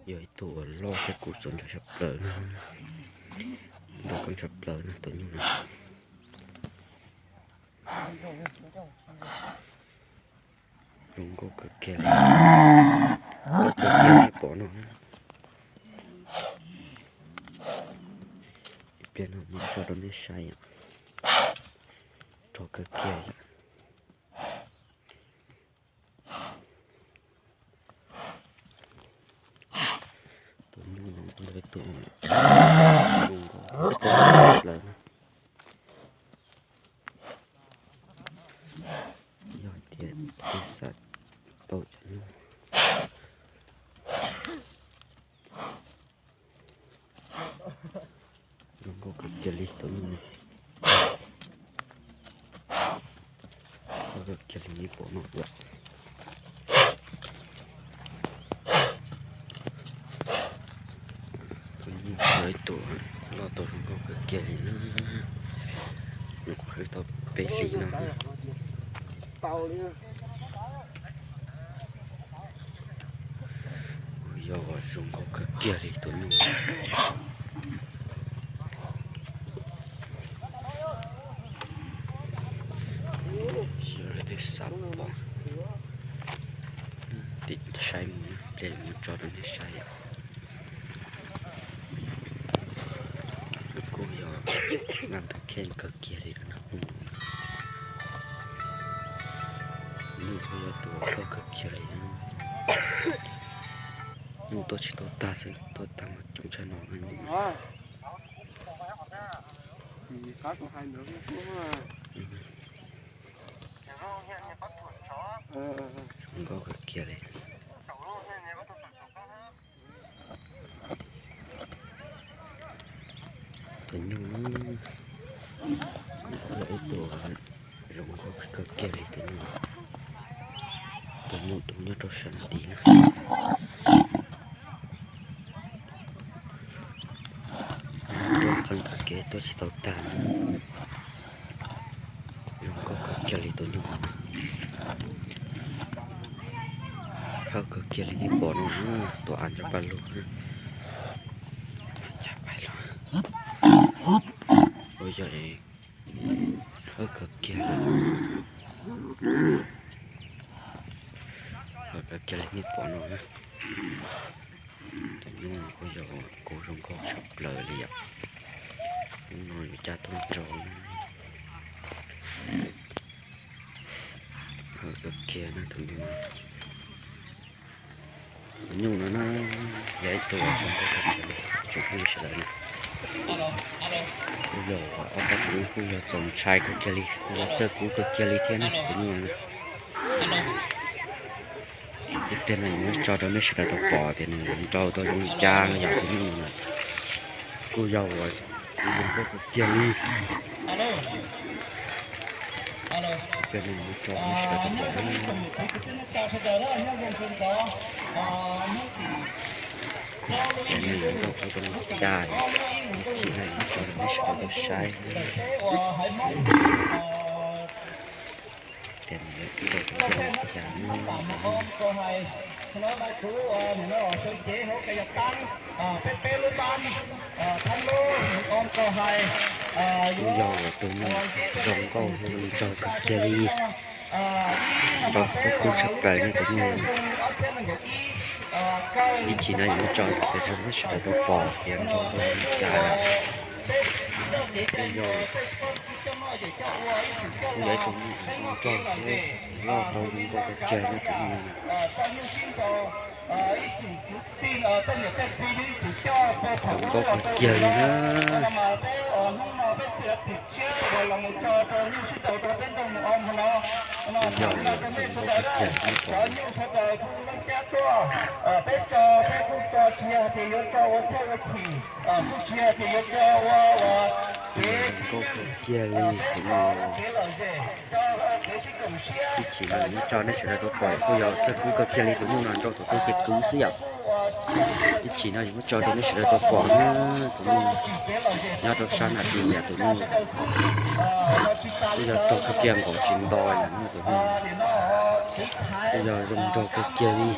Yog ib tug uas loj thiab kuv txaus ntshai tshaj plaws na, ntau koj tshaj plaws na tus nyuj no. Zoo nkauj kawg kiag li, kawg kiag li pom no. Ib pliag no mam tso rau nej saib yom. Rog kawg kiag yom. Tus nyuj no ua ib tug zoo nkauj tshaj plaws na. Yog hais tias peb xav tau cov nyuj zoo nkauj kawg kiag li tus nyuj no, zoo nkauj kawg kiag li nej pom no yom. Tus nyuj no yog ib tug loj tau zoo nkauj kawg kiag li na, nws kuj hwj tau peb hlis no. Kuj yog zoo nkauj kawg kiag li tus nyuj. Yog leej twg xav pom, tiv saib mus, pliag mus tso rau nej saib yom. Kuj yog naj ntawm kheej kawg kiag li na. Nyuj kuj yog tus loj kawg kiag li. Nyuj tuaj tsis tau tag xwb, tuaj tag mas coob tshaj no na nyuj. Zoo nkauj kawg kiag li. Tus nyuj, kuj yog ib tug zoo nkauj kawg kiag li tus nyuj. Tus nyuj tus nyob rau sab tid na. Tuaj txog ntawm kev tuaj tsis tau tag. Zoo nkauj kawg kiag li tus nyuj no. Hawj kawg kiag li nej pom no, tus av nrog paj lug. Ua yog hawj kawg kiag li. Hawj kawg kiag li nej pom no na. Tus nyuj no kuj yog kuj zoo nkauj tshaj plaws li yom. Hnub no yuav cab tuaj nrau na. Hawj kawg kiag na tus nyuj no. Tus nyuj no na, yog ib tug zoo nkauj kawg kiag li tsoom phooj ywg sawv daws na. Kuj yog ob peb tug kuj yog txaus ntshai kawg kiag li, yog txawj kub kawg kiag li thiab na tus nyuj no na. Ib pliag no yuav muab tso rau nej sawv daws tau pom tias nws nrau tau zoo li cas no yom tus nyuj no na. Kuj yog uas zoo nkauj kawg kiag li. Ib pliag no yuav muab tso rau nej sawv daws tau pom na. Tias nws zoo nkauj zoo li cas, ib chim no yuav tso rau nej sawv daws tau saib. Tias nws zoo nkauj zoo li cas no. Kuj yog uas tus nyuj zoo nkauj zoo nraug kawg kiag li. Nraug txawj kub tshaj plaws no tus nyuj. Ib chim no yuav muab tso rau nej sawv daws tau pom tias nraug zoo li cas. Tej yog kuj yog ib tsoom nyuj rog thiab loj tau zoo nkauj kawg kiag no tus nyuj no. Zoo nkauj kawg kiag li na. Yog zoo nkauj kawg kiag li pom. Zoo nkauj kawg kiag li tus nyuj no. Ib chim no yuav muab tso nej sawv daws tau pom kuj yog txawj kub kawg kiag li tus nyuj no nrau thaum twg ces kwv xwb yom. Ib chim no yuav muab tso rau nej sawv daws tau pom na, tus nyuj nyob rau sab nas dis yom, tus nyuj kuj yog rog kawg kiag nkaus tsis nto yom, tus nyuj kuj yog zoo nraug kawg kiag li.